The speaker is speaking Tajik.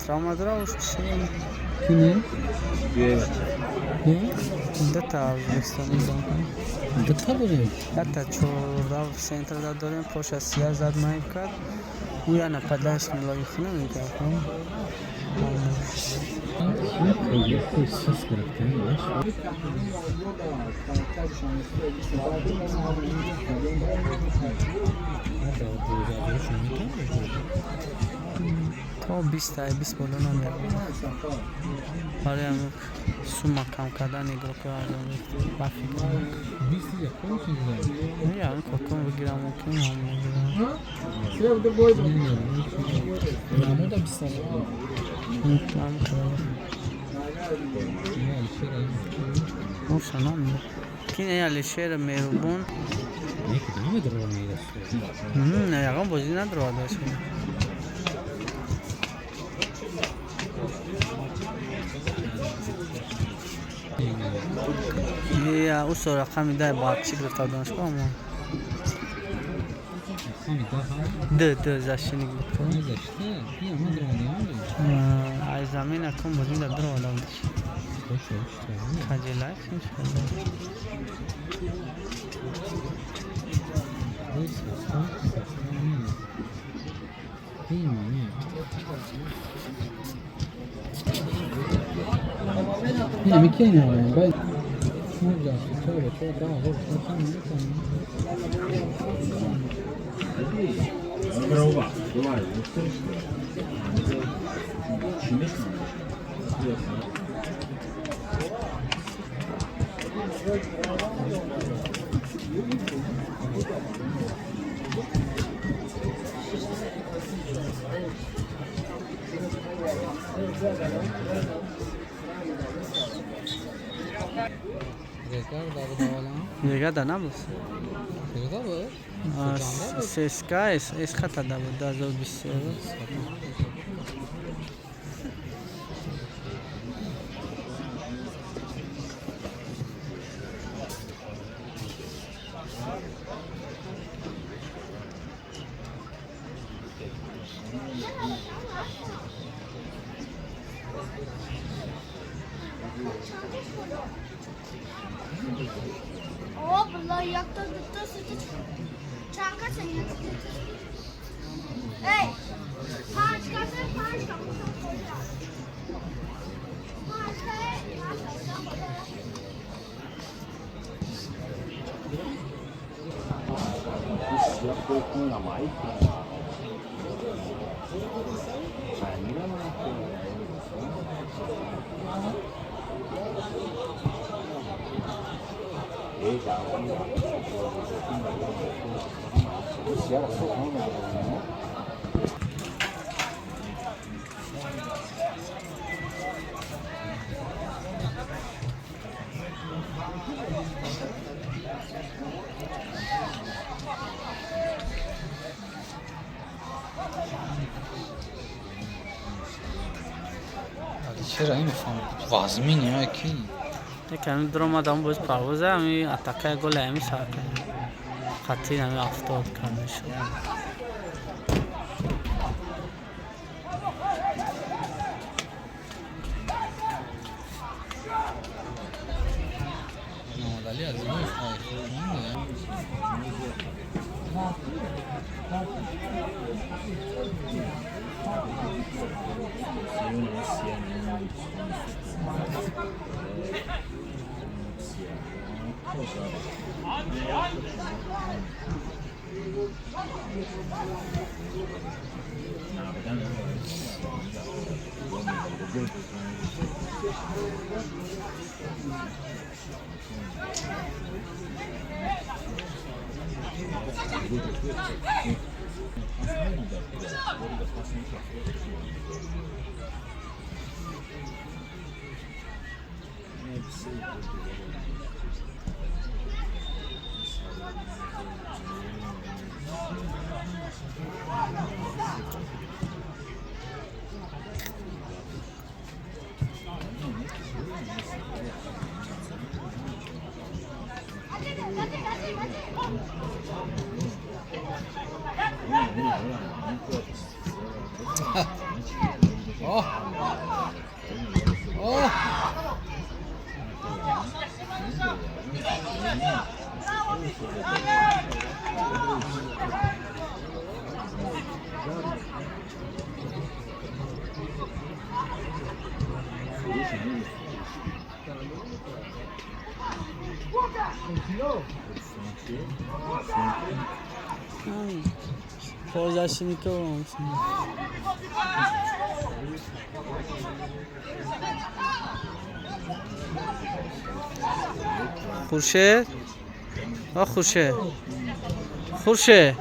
Травма дора Кини? Дута Ӯзбекистони. Дута дорем? Якта чорда центрда дорем, поша сия зад, майб кард. Ӯ я нападающий милои намекард. Сас гирифтем. То биста, бист боло намеравад. Барои сумма кам кардани игрокҳои арзон ба фикрам. Кокон бигирам, мумкин ҳам мегирам. Намуда биста. Уша намедонам. Кин Алишер Меҳрубон. Ягон бозӣ надорад. Усо рақами дай барчи гирифта донишгоҳ мо. Д д защитник буд. Аз замин акун бозӣ дар дуровада буд. Хаҷилак. Ин ки Лигада набуд. ССК СХ да буд 2023. О, якта, дута, сета, чанд каса? Эй, панҷ каса, панҷ ка. Панҷ ка, панҷ ка. Чера намефаҳмам. Вазмин ё ки? Яками дуромадам боз парвоза ами атакаи гола ами сар кардем. Қатъи ами 70 карда шуд. Муҳаммадалӣ Азимов ай монда. Оҳ! Оҳ! Полузащитников. Хуршед? А Хуршед? Хуршед?